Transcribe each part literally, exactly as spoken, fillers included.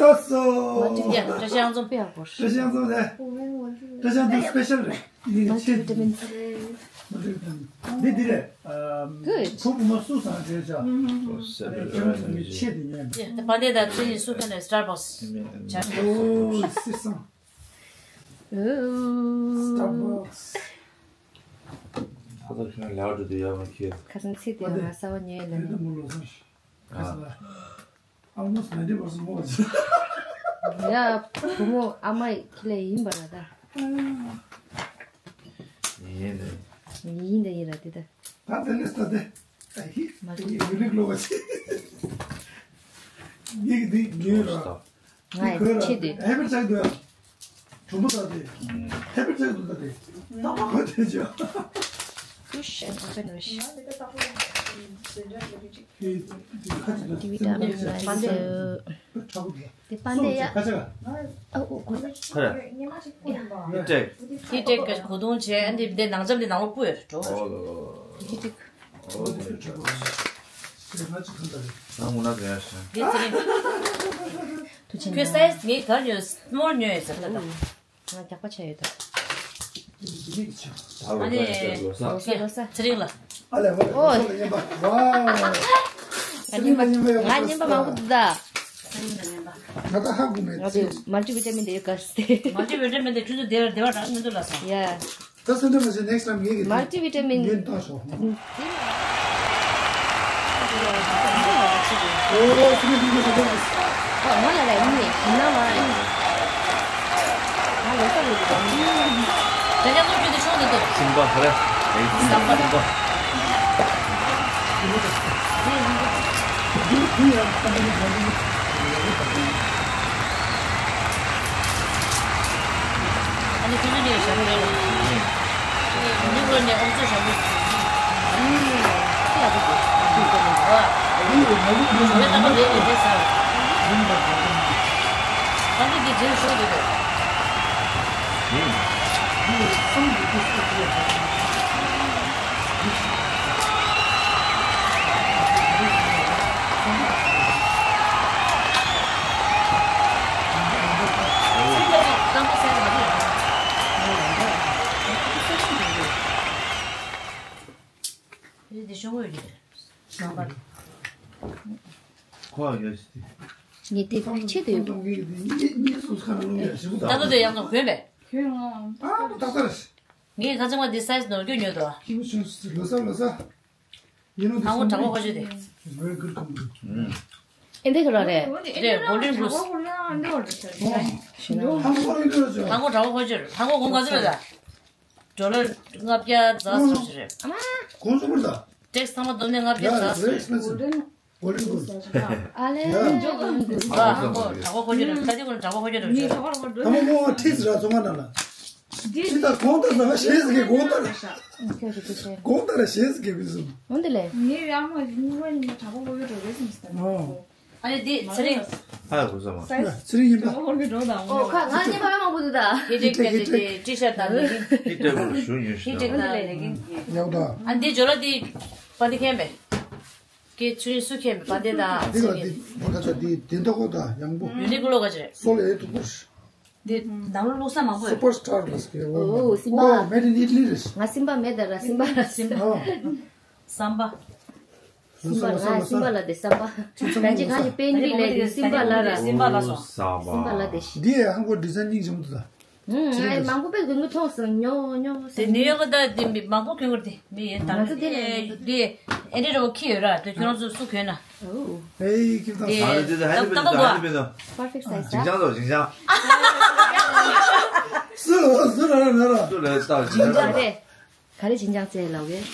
ཨ་སོ། ཡ། བཀྲ་ཤིས་ཨང་ཚོ། པེ་ཡག་པོ། བཀྲ་ཤིས་ཨང་ཚོ་རེད། བཀྲ་ཤིས་ཨང་ཚོ་སི་པེ་ཤལ་རེད། འདི་ཆེ། མལ་ཊི་ཝི་ཊ་མིན། འདི་འདི་རེད། ཨ། ཕྲུ་གུ་མ་སུ་སང་བྲོས་བྱ། ཨོ་སེ་བེ་ར་ཆེ་དེ་ཉན། ཡ། ད་པཱ་ལེ་ད་ཚེ་ནི་སུ་ཁ་ནས་སི་ཊར་བག་སི་ཆ། ཨོ་སི་སང་། སི་ཊར་བག་སི། ཁ་ཐག་ཁྱོད་ལས་འགྲོ་དུས་ཡག་མ་ཁྱེད། ཁ་སང་ཚེ་དེ་ང་གསར་བ་ཉོས་ལ་ནི། ཨ། Almost ninety percent more. ཡ། བུ་མོ་ཨ་མ་ཁྱི་ལ་ཡིན་པ་ར་ད། ཡིན་ནི། ཡིན་ད་ཡིན་ར་དེ་ད། ད་དེ་ལས་ད་དེ། ཨ་ཧི། མ་རེད། ཡི་རིག་ལོ་བ་ཆེ། ཡིག་འདི་ཉོས་ར། ང་ཡི་ཆེ་དེ། ཧེ་པར་ཆག་འདུག་ཡ། གྲུང་པོ་ད་དེ། ཧེ་པར་ཆག་འདུག་ད་དེ། ད་མ་གོ་དེ་ཅོ། Push and open wish. ཨ་དེ་ད་ད་ཧོ། ཨ་དེ་ད་ད་ཧོ། ཨ་དེ་ད་ད་ཧོ། དེ་པན་དེ་ཡ། ཨ་འོ་གོ། ཁ་ར། ཧི་ཊེག་ཧི་ཊེག་གི་གོ་དུང་བྱས། ཨ་འདི་འདི་ནང་འཇམ་འདི་ནང་ལོགས་སྤུ་ཡོད་འགྲོ། ཧི་ཊེག་ཨོ་དེ་ཆོག་གོ། དེ་ང་ཅི་ཁང་ད་རེད། ང་ངུ་ན་ག་ཡ་ཤ། འདི་ཚེ་རིང་། ཁྱོད་སའི་ཛི་ངས་ག་ཉོས། སི་མོལ་ཉོས་ཟེར་ད་ད། ང་རྒྱགས་པ་ཆ་ཡོད་ད། ཨ་ནི། ལོ་ས་ལོ་ས། ཚེ་རིང་ལ། ཨ་ལས་ཨོ། ལོ་ས་ལ་ཉན་པ། ཝའོ། ང་ཉན་པ་ང་ཉན་པ་མང་པོ་འདུག་ད། ང་ད་ཧ་གོ་མེད། ང་ཚོས་མལ་ཊི་ཝི་ཊ་མིན་དེ་ཡོད་ག་སྟེ། མལ་ཊི་ཝི་ཊ་མིན་དེ་ཁྱོད་ཚོ་དེ་བ་དེ་བ་རག་མི་འདུག་ལ་སོང་། ཡ། ད་སེམས་ཁྲལ་མ་བྱེད། ནེག་སི་ཊའིམ་ངེད་ཀྱིས་མལ་ཊི་ཝི་ཊ་མིན། ངེད་བཏང་ཆོག་ཨོ་སི་མི་ཏིང་གི་ཟ་ཏོག་ཨོ་ང་ལ་རེ་ཡིན་ནི་ཡིན་ན་མ་ཡིན། ང་ལོ་ས་ལོ་གི་ད་ཡང་ལོ་རྒྱུས་དེ་ཆོག་ནི་འདུག་སིམ་པ་ཧ་རེ། སིམ་པ་སིམ་པ། ཨ་ནི་ཁོ་ཚོ་གཉིས་ཞབས་བྲོ་རེད་ལ། ཨ་ནི་ཁོ་ནས་ཨོམ་ཚོ་ཞབས་བྲོ། ཨུམ། ཁྱི་ཡག་པོ་འདུག་ཨ། ཞོགས་པའི་རྟག་པར་ལས་ལས་བྱེད་ཟེར། ཨ་ནི་འདི་རྗེས་ཤོག་འདུག་གས། ངས་དེ་ཕལ་ཆེར་དུ་ཡོད། ད་ལྟ་དེ་ཡང་ཚོ་གོན་པས། ཨ་ཏག་ཏག་རེད། ངས་ཁ་ཚང་མ་འདི་སའི་ཛི་ནོར་སྐྱོན་ཉོས་འདུག་ལོ་ས་ལོ་ས། You know this one is very good company. ཨེ་འདི་ག་ར་རེད། རེད། Golden Goose. ལྷམ་གོག་ལྷམ་གོག་དྲ་བ་ཧོ་ཅོ་རེད། ལྷམ་གོག་གོང་ག་ཚོད་རེད་ད། ཌོ་ལར་ལྔ་བརྒྱ་རྩ་གསུམ་ཞིག་རེད། གོང་ཚོད་པར་ད། ཊེག་སི་ཚང་མ་བསྡོམས་ནས་ལྔ་བརྒྱ་རྩ་གསུམ། Very expensive. Golden Goose. ཨ་ལེ། ལྷམ་གོག་དྲ་བ་ཧོ་ཅོ་རེད། ད་དེ་ཀུན་དྲ་བ་ཧོ་ཅོ་རེད། ད་མོ་མོ་ཁྲིས་ར་ཚོང་ཁང་ནང་ལ། ཁྲིས་ད་གོང་ད་ཟ་ཞེས་གི་གོང་ད་ར། ཁྱོད་ཀྱི་དུས་ཆེན། གོང་ད་ར་ཞེས་གི་བི་སུ། འོན་ཏེ་ལེ། ངའི་ཡང་མ་ཉིན་མ་ཉིན་མ་དྲ་བ་ཧོ་ཡོད་འགྲོ་རེད་སམ་སྟེ། ཨོ། ཨ་ནི་འདི་ཚེ་རིང་། ཧ་གོ་ས་མ། ཚེ་རིང་ཡིན་པ། ཨོ་ཁ་ང་ཉན་པ་ཡང་མང་པོ་འདུག་ད། ཧི་ཊེག་ཀྱི་ཊི་ཤར་ཊི་དང་ལེ་གིན། ཧི་ཊེག་ལ་ཞུ་ཉོས་ཤིག་ཧི་ཊེག་དང་ལེ་གིན། ཡག་ད། ཨ་འདི་ཇོ་ལ་འདི་པ་འདི་ཁེན་པས། ཀྱི་ཚེ་རིང་སུ་ཁེན་པས་པ་འདི་དང་ཚེ་རིང་། འདི་ལ་འདི་འདི་ཁ་ཆ་འདི་འདི་འདོག་གོ་ད་ཡང་པོ། ཡུ་ནིག་ལོ་ག་ཅེ། སོ་ལེ་ཐུག་པོ། འདི་ནང་ལོ་བླུགས་ས་མང་པོ་ཡོད། སུ་པར་སི་ཊར་ལ་སྐྱེ་བོ། ཨོ་སིམ་པ། ཨོ་མེད་ཨིན་ཨིཊ་ལི་རེད། ང་སིམ་པ་མེད་ད་ར་སིམ་པ་ར་སིམ་པ། ཨོ། སམ་པ། སིམ་པ་ལ་སིམ་པ་ལ་དེ་སམ་པ། རྒྱ་ཆེ་གང་ཞིག་པེན་རི་ལ་དེ་སིམ་པ་ལ་ར། སིམ་པ་ལ་སོང་། སམ་པ། སིམ་པ་ལ་དེ་ཤི། འདི་ཡ་ཧང་གོ་ཌི་ཛའིན་སྙིང་རྗེ་མོ་འདུག་ད། ཧུམ། ང་མང་པོ་པས་གོན་གོན་མཐོང་སོང་ཉོ་ཉོ་སོང་། དེ་ནིའུ་ཡོག་ད་དེ་མི་མང་པོ་གོན་གོན་དེ་མི་ཡིན་ད། ང་ཚོ་དེ་ལ་དེ་ཨེ་འདྲ་རོ་ཁི་ཡོད་ར་དེ་ཁྱོད་རང་ཚོ་སུ་གོན་ན། ཨོ། ཨེ་ཁྱེད་དང་། དེ་ད་ད་གོ། པར་ཕེག་སའི་ཛི་ད། ཇིང་ཅང་ལོ་ཇིང་ཅང་། སུ་སུ་ར་ར་ར་ར། སུ་ལ་ད་ཇིང་ཅང་རེད། ག་རེ་ཇིང་ཅང་ཙེ་ལ་བས།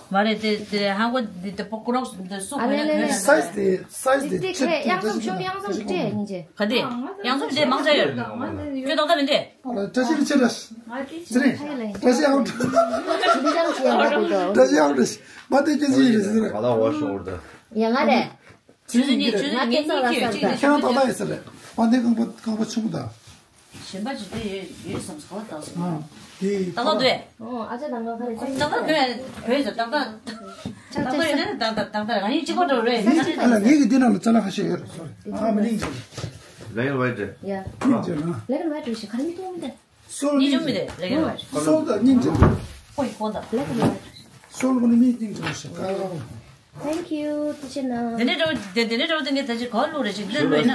མ་རེད་དེ་དེ་ཧང་གོ་འདི་དེ་པོ་ཀོ་རོག་འདི་སུ་ཨ་གོན་ན་ལེ་ལེ་གོན་ན། སའི་ཛི་དེ་སའི་ཛི་དེ་དེ་ཁྱེད་ཡང་སོང་ཤོག་ཡང་སོང་ཅིག་སྤྲད་ཉིན་ཅེ། ག་དེ་ཡང་སོང་དེ་མང་ཆ་ཡོད། ཁྱོད་ཏག་ཏག་མིན་ཏེ། བཀྲ་ཤིས་རེ་ཆེ་ར། ཚེ་རིང་། བཀྲ་ཤིས་ཨང་། བཀྲ་ཤིས་ཨང་རེ། མ་དེ་སྐྱེ་ཅི་ཡིན་རེད་ཟེར། ང་ལ་འོ་ཤོག་འོར་ད། ཡ་ང་རེད། ཆུ་ཚོད་གཉིས་ཆུ་ཚོད་གཉིས་གཉིས་ཁྱེད་རང་ཏག་ཏག་ཡིན་ཟེར་རེད། དཔལ་ལྡན་རྐང་པ་རྐང་པ་ཆུང་ད། གཞན་པ་ཅིག་དེ་ཡོད་ཡོད་བསམ་ཚོར་བ་བཏང་སོང་། ཨ། དེ་ཏག་ཏག་འདུག་ཨོ་ཨ་ཅག་དང་ང་ཁ་རེ་ཏག་ཏག་འདུག་བོད་ཟེར་ཏག་ཏག་ཏག་ཏག་ཡོད་ན་ཏག་ཏག་ཏག་ཏག་རང་ཉིད་གཅིག་པ་འགྲོ་རེད། ཨ་ལ་ངེད་ཀྱི་འདི་ནང་ལ་ཅ་ལག་ཁ་ཤས་ཡོད་རེད། སོ་རེད། ཨ་མི་ལིང་ཅིག Black and white རེད། Yeah. སྙིང་རྗེ་ན། Black and white རེད་ཤག་ག་རེ་མི་མཐོང་མི་འདུག་སོལ་སྙིང་རྗེ་མི་རེད། Black and white། སོལ་དང་སྙིང་རྗེ། ཧོ་ཡི་ཁོང་དང་། Black and white། སོལ་ཁོ་ནི་མི་སྙིང་རྗེ་ཤག་ག་རེ། Thank you. དེ་ཕྱིར་ན། དེ་འདྲའི་འདྲ་བོ་དེ་འདྲའི་འདྲ་བོ་དེ་ངས་ད་ཅི་གོ་ལུགས་རེ་ཞིག་ལོས་ལོས་ན།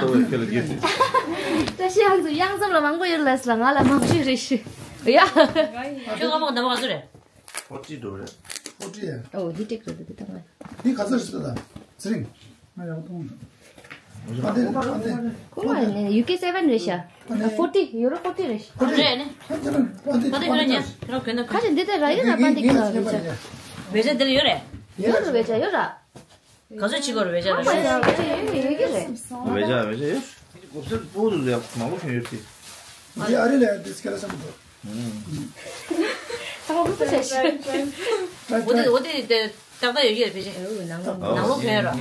བཀྲ་ཤིས་ཡང་ཚུ་གཡང་འཛོམས་ལ་མང་པོ་ཡོད་ལ་ལ་ང་ལ་མང་ཤོས་རེ་ཞིག་ཡ། ཁྱོད་ཀ་མོ་ད་མ་ག་ཚོད་རེད། ཕོ་ཅི་འགྲོ་རེད། ཕོ་ཅི་ཡ། ཨོ་འདི་ཏིག་རེད་འདི་ད་ང་། འདི་ག་ཚོད་རེད་ཟེར་ད། ཚེ་རིང་། ང་ཡག་པོ་མཐོང་། ཕ་དེ་ཕ་དེ། ཁོ་མ་ནས་ཡུ་ཀེ་སེ་ཝེན་རེད་ཤག་ཕོ་ཊི་ཡོ་རོ་ཕོ་ཊི་རེད་ཤག་ཕོ་ཊི་རེད་ནི། ཕ་དེ་ཕ་དེ་ཁྱོད་ཉན་ཁྱོད་གོན་ན་ཁ་ཅིག་འདི་དེ་ར་ཡོད་ར་ཕ་དེ་ཁྱོད་ར་རེད་ཤག་བེ་ཅ་འདི་ལ་ཡོད་རེད། ཡོད་ར་བེ་ཅ་ཡོད་ར། ག་ཚོད་ཕྱི་གོ་ར་བེ་ཅ་ར་ཕ་ཤག་དེ་ཡོད་ཡོད་ཀྱི་རེད། བེ་ཅ་བེ་ཅ་ཡོད། གོ་སར་པོ་རུ་ལ་མང་པོ་ཁྱོད་ཡོད་ཀྱི། འདི་ཨ་རི་ལ་ཡ་འདི་སྐད་ལ་སམ་དུ། ཚང་མ་ཧུར་ཐག་བྱས་ཤིག་འོ་དེ་འོ་དེ་ཏག་ཏག་ཡོད་ཀྱི་རེད་ཕལ་ཆེར། ནང་ལོགས་ནང་ལོགས་གོན་ར།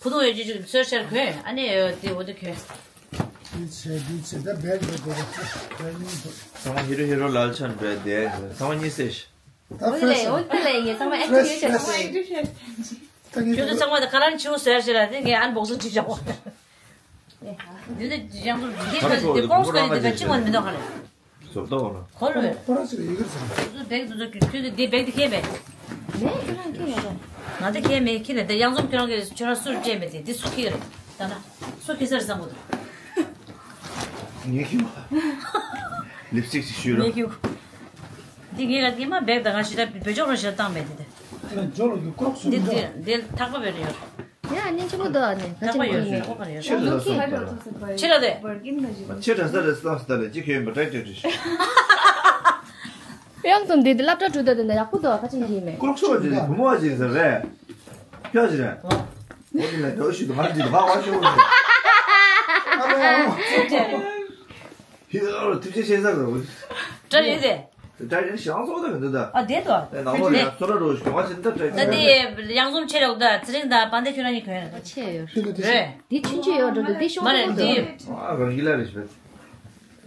བུ་ཐུང་ཡོད་ཀྱི་ཅིག་སོར་ཆར་གོན་ཨ་ནི་དེ་འོ་དེ་གོན། འདི་བྱས་འདི་བྱས་ད་བེག་འདི་དགོས་པ་བེག་མིན་དགོས། ཚང་མ་ཧི་རོ་ཧི་རོ་ལ་ལ་ཆན་བེ་དེ་ཚང་མ་གཉིད་སད་ཤག་འོ་དེ་ལས་འོ་དེ་ལས་ངས་ཚང་མ་ཨེག་ཊིབ་ཡོད་ཤག་ཚང་མ་ཨེག་ཊིབ་ཤག་ཁྱོད་ཚོ་ཚང་མ་དེ་ཁ་རང་ཆེ་བོ་ཟེར་ཞེས་ལ་དེ་ངས་ཨན་བོག་སིང་ཅིག་བྱ་བ། འདི་ནི་ཡང་ཚོ་འདི་ཁ་དེ་ཀོང་སྐོར་དེ་ཁ་ཅིག་མ་མི་འདུག་ཁ་ལ། ཟོབ་ཏོ་ལ། ཁོ་ལ་བས། ཁོ་རང་ཚོ་ཡི་གེར་ཟེར། ཁྱོད་ཚོ་བེག་དེ་ཚོ་ཁྱོད་ཚོ་འདི་བེག་དེ་ཁྱེར་བས། མེད་ཁྱོད་རང་ཁྱེར་ཡོད་རེད། ང་དེ་ཁྱེར་མེད་ཁྱེར་ལ་དེ་ཡང་ཚོ་ཁྱོད་རང་གི་ཁྱོད་རང་སུར་སྤྲད་མེད་དེ་འདི་སུ་ཁྱེར་རེད་ད་ན། སུ་ཁྱེར་ས་རེད་བསམ་གི་འདུག་ངས་ཁྱེར་མ། ལིབ་སི་ཊིག་ཅིག་ཞུས་རོགས། ངས་ཁྱེར། འདི་ངས་ལ་ཉི་མ་བེག་དང་ང་ཞེ་དྲག་བེད་སྤྱོད་རོགས་ཞེ་དྲག་བཏང་མེད་དེ་དེ། ཨ་ནི་ཇོ་ལོ་གི་ཀོག་སུ་འདི་འདི་འདི་ཐག་པ་བེད་རེད་ཡོད། ཡ་ཉིན་ཆུང་ངུ་འདུག་ཨ་ནི་ཐག་པ་ཡོད་རེད་ཀོག་པ་རེད་ཡོད། ཕྱིར་ལ་སོང་པ་ར། ཕྱིར་ལ་དེ། ཕྱིར་ལ་ས་རེད་སོང་ས་ལ་ཅི་ཁྱོད་ཡིན་པ་ཏྲེ་ཏྲེ་ཏྲེ། གཡང་དུ་འདི་འདི་སློབ་གྲྭ་འགྲོ་དུས་འདི་ཡག་པོ་འདུག་ཁ་ཅིག་ཡིན་མེད། ཀོག་སུ་བ་ཅིག་བུ་མོ་བ་ཅིག་ཟེར་རེད། ཁྱོད་ཅི་རེད། འོ་དེ་ལ་འགྲོ་ཞིག་ཏུ་མར་ཅིག་ཏུ་མར་བ་ཤོག་རེད། ཨ་ལ་ཡང་། ཧི་ཨ་ཐུགས་རྗེ་ཆེ་ས་རེད། ཏྲེ་ཡོད་དེ། ད་ཡིན་ཞང་ཚོགས་དང་མི་འདུག་ད། ཨ་བསྡད་དོ། ཨེ་ནང་ལོགས་ལ་ཡང་སོ་ར་རོ་ཞིག་གྱོང་བ་ཕྱིན་ད་སྤྲད་ད་ཀྱི་དེ་ཡང་འཛོམས་ཆེ་རོགས་ད་ཚེ་རིང་དང་དཔལ་ལྡན་ཁྱོད་རང་གཉིས་གོན་ཡོད་ད། ཆེ་ཡོད། རེད། འདི་ཆུང་ཆུང་ཡོད་འགྲོ་འདུག་འདི་ཤོག་མ་རེད་འདི། ཨ་རང་གི་ལ་རེ་ཞིག་རེད།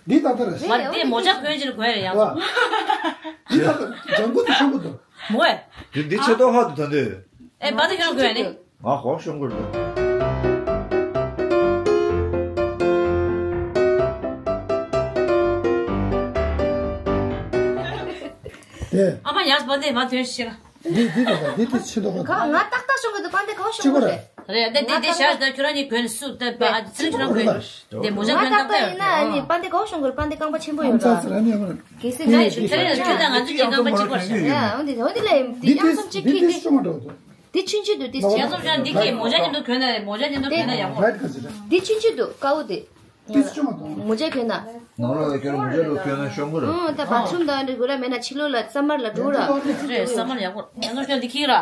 འདི་ད་ལྟ་རེད། མ་རེད་འདི་མོ་ཇ་གོན་ཕྱིན་གོན་རེད་ཡང་འཛོམས། འདི་ད་ལྟ་ལྗང་ཁུ་དེ་ཆེན་པོ་འདུག་མོ་ཨེ། འདི་འདི་ཆེ་ཏོག་ཧ་འདུག་ད་འདི། ཨེ་དཔལ་ལྡན་ཁྱོད་རང་གོན་ནི། ང་ཧོ་ཤོང་གི་རེད། དེ། ཨ་མ་ཡར་བ་དེ་མ་ཐོན་ཤིག་འདི་འདི་དང་འདི་དེ་ཕྱི་ལོགས་ག་ང་ཏག་ཏག་ཤོང་གི་འདུག་དཔལ་ལྡན་ག་བ་ཤོང་གི་རེད། རེད་དེ་དེ་དེ་ཤར་ད་ཁྱོད་རང་གཉིས་གོན་སུ་ད་པ་ཚིལ་ཁྱོད་རང་གོན། དེ་མོ་ཇ་ང་གོན་ཏག་ཏག་ཡིན་ན་ཨ་ནི་དཔལ་ལྡན་ག་བ་ཤོང་གི་རེད། དཔལ་ལྡན་རྐང་པ་ཆེན་པོ་ཡོད་ར། གལ་སྲིད་ང་ཡི་ཁྱོད་དང་ང་ཚོ་གཉིས་རྐང་པ་གཅིག་པ་རེད། ཡ་འོན་ཏེ་འོན་ཏེ་ལ་འདི་ཡང་སོང་གཅིག་ཁྱེར་ཏེ། འདི་ཆུང་ཆུང་འདུག་འདི་ཡང་སོང་ཀྱང་འདི་གི་མོ་ཇ་མཉམ་དུ་གོན་ན་མོ་ཇ་མཉམ་དུ་གོན་ན་ཡག་པོ། འདི་ཆུང་ཆུང་འདུག་དཀར་པོ་དེ། མོ་ཇ་གོན་ན། ནང་ལོགས་ལ་ཁྱོད་མོ་ཇ་ལོ་གོན་ན་ཤོང་གི་རེད། ཨང་ད་བ་ཐུམ་དང་འདྲ་དགོས་ར་མེད་ན་ཕྱི་ལོགས་ལ་ས་མར་ལ་འགྲོ་ར། རེད་ས་མར་ཡག་པོ་ཡང་སོང་ཀྱང་འདི་ཁྱེར་ར།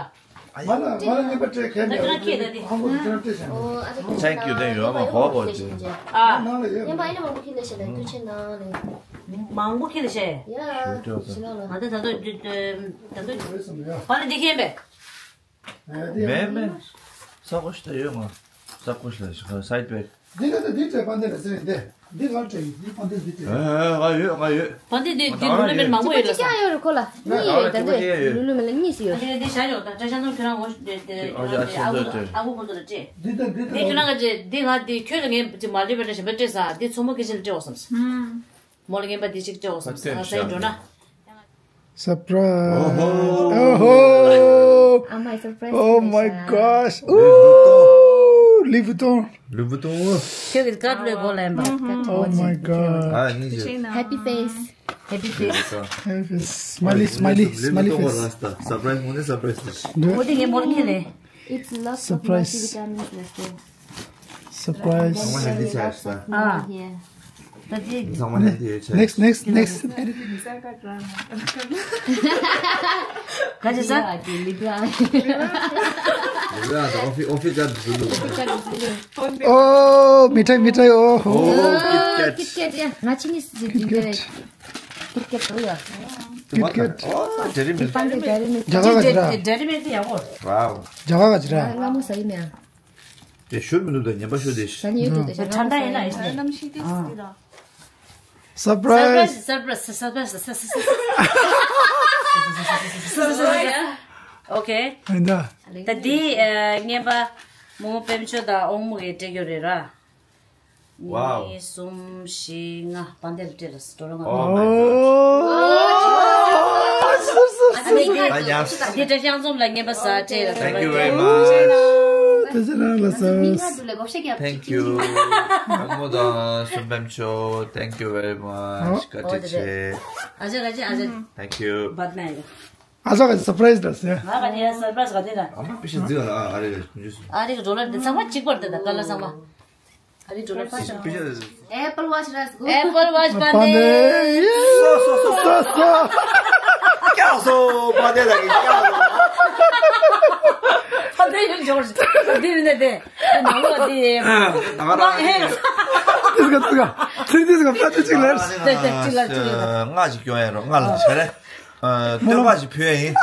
ང་ལ་ང་ལ་རྔན་པ་སྤྲད་མཁན་མེད་རེད། ཁྱེད་ཁོང་ཚོ་ཁྱེད་རང་སྤྲད་བཞག་ཨོ་ཨ་ཅེ། Thank you དེ་ཡོད་མ་ཧོ་ཧོ་ཅེ། ཨ། ནང་ལ་ཡོད། རྔན་པ་ཨེ་ལ་མང་པོ་ཁྱེར་ལ་ཤེས་ལ་ཐུགས་ཆེ་གནང་ལེ། མང་པོ་ཁྱེར་ལ་ཤེས། ཡ། ཞུ་ཐུབ་སོང་། ང་ད་ད་དུང་ད་དུང་ད་དུང་བ་ལ་འདི་ཁྱེད་པས། མེད་མེད། ས་གོ་ཤི་ད་ཡོད་ང་། ས་གོ་ཤི་ལ་ཤི་ཁ་སའིད་བེག་འདི་ལ་ད་འདི་སྤྲད་པ་འདི་ལ་ཟེར་འདི། འདི་ང་སྤྲད་ཡིན། འདི་པ་འདི་འདི་སྤྲད། ཨ་ང་ཡོད་ང་ཡོད། པ་འདི་འདི་འདི་ལུ་ལུ་མེད་མང་པོ་ཡོད་ལ་ཅི་ཡོད་རེད་ཁོ་ལ། གཉིས་ཡོད་ད་འདི་ལུ་ལུ་མེད་ལ་གཉིས་སུ་ཡོད། ཨ་འདི་འདི་བྱ་ཡོད་ད་བཀྲ་ཤིས་ཚང་ཁྱོད་རང་ངོ་ཤེས་ཏེ་ཨ་ཅེ་ཨ་ཅེ་ཨ་ཁུ་ཨ་ཁུ་ཁོང་ཚོ་ལ་སྤྲད། འདི་ད་འདི་ད་འདི་ཁྱོད་རང་ག་ཅེ་འདི་ང་འདི་ཁྱོད་ལ་ངས་ཅི་མ་ལུས་པ་འདྲ་ཞིམ་པ་སྤྲད་ས་འདི་ཚོང་མོ་སྐད་ཆ་ལ་སྤྲད་འོ་བསམ་སོང་། མོ་ལ་རྔན་པ་འདི་ཅིག་སྤྲད་འོ་བསམ་སོང་ང་སའི་འགྲོ་ན། Surprise. Oh, oh. Oh my surprise. Oh my gosh. Ooh, Louis Vuitton. Louis Vuitton. ཁྱོད་ཀྱི་སྐར་ལོས་གོ་ལེན་པ། Oh my god. Happy face. Happy face. Happy face. Smiley, smiley, smiley face. Surprise, མོ་ནི་surprise. འོ་དེ་ངས་མོ་ལ་ཁྱེར་ལེ། It's lots of multivitamins, let's go. Surprise. ཚང་མ་ཧེལ་དི་ཆགས་ཤག་ཨ། ད་དེ། ཚང་མ་ཧེལ་དི་ཆགས། Next, next, next. ག་ཅི་ཟ། ལི་བྲ་ད་ཨོ་ཕི་ཨོ་ཕི་ཅར་འཛུལ་འདུག་ཨོ་མི་ཐའི་མི་ཐའི་ཨོ་ཧོ། ཨོ་ཀིཊ་ཀེཊ། ཀིཊ་ཀེཊ་ཡ་ང་ཆི་ནི་སི་ཀིཊ་ཀེཊ། ཀིཊ་ཀེཊ་ཡ། ཀིཊ་ཀེཊ། ཨོ་ཌེ་ཡེ་རི་མིལཀ། པན་དེ་ཌེ་ཡེ་རི་མིལཀ། རྒྱ་གར་ག་ཅི་ར། ཌེ་ཡེ་རི་མིལཀ་དེ་ཡག་པོ། ཝའོ། རྒྱ་གར་ག་ཅི་ར། ང་མོ་ཟ་ཡི་མེད་ཨ། དེ་ཤུར་མི་འདུག་ད་ཉན་པ་ཤོད་དེ། ད་ནི་ཡོད་དུ་ད་ཤ་ཁྲམ་ད་ཡིན་ན་ཡིན་ནི། Surprise. Surprise. Surprise. Surprise. Okay. ད་འདི་རྔན་པ་མོ་པེམ་ཆོ་དང་ཨོང་མོ་གིས་སྤྲད་རྒྱུ་རེད་ར། Wow. གཉིས། གསུམ། བཞི། ལྔ། བ་འདེབས་སྤྲད་ལ་སི་ཏོ་རོ་ང་། Oh my God. ཨ་ནི་ཨ་ཡ། འདི་འདྲ་ཤང་འཛོམས་ལ་ངན་པ་ཟ་སྤྲད་ལ། Thank you very much. དེ་ཚེ་རང་ལ་ཟ། Thank you. ཨ་མོ་དང་སུམ་པམ་ཆོ། Thank you very much. བཀའ་དྲིན་ཆེ། ཨ་ཅག་ཨ་ཅག་ཨ་ཅག Thank you. བད་ན་ཡ། ཨ་ཅག་གི་སར་པ་རའི་ཛི་ལ་ཟེར། ང་ག་ནས་ཡ་སར་པ་རའི་ཛི་ག་དེ་ན། ཨ་མ་པི་ཤ་ཛི་ག་ལ་ཨ་རེ་ཉུས། ཨ་རེ་གི་ཌོ་ལར་དེ་ཚང་མ་གཅིག་པར་དེ་ད་ཀ་ལ་ཚང་མ། ཨ་རེ་ཌོ་ལར་པ་ཤ། པི་ཤ། Apple Watch ར་སྒོ། Apple Watch པ་པ་འདི། འདི། སོ་སོ་སོ་སོ། ཀྱག་སོ་པ་འདི་ལ་གི་ཀྱག་སོ། པ་འདི་ཡོད་འཇོག་འདི་རེད་ནས་དེ། ནང་ལོགས་འདི། ད་ག་རང་། ཧེ། དེ་ག་དེ་ག་ཚིག་དེ་ག་པ་འདི་གཅིག་ལ། དེ་དེ་གཅིག་ལ་གཅིག་ལ། ལྔ་ཞིག་སྐྱོན་ཡ་རོ། ལྔ་ལ་བྱས་རེད། ཨ། སྟོན་པ་ཞིག་ཕུལ་ཡ་ཡིན།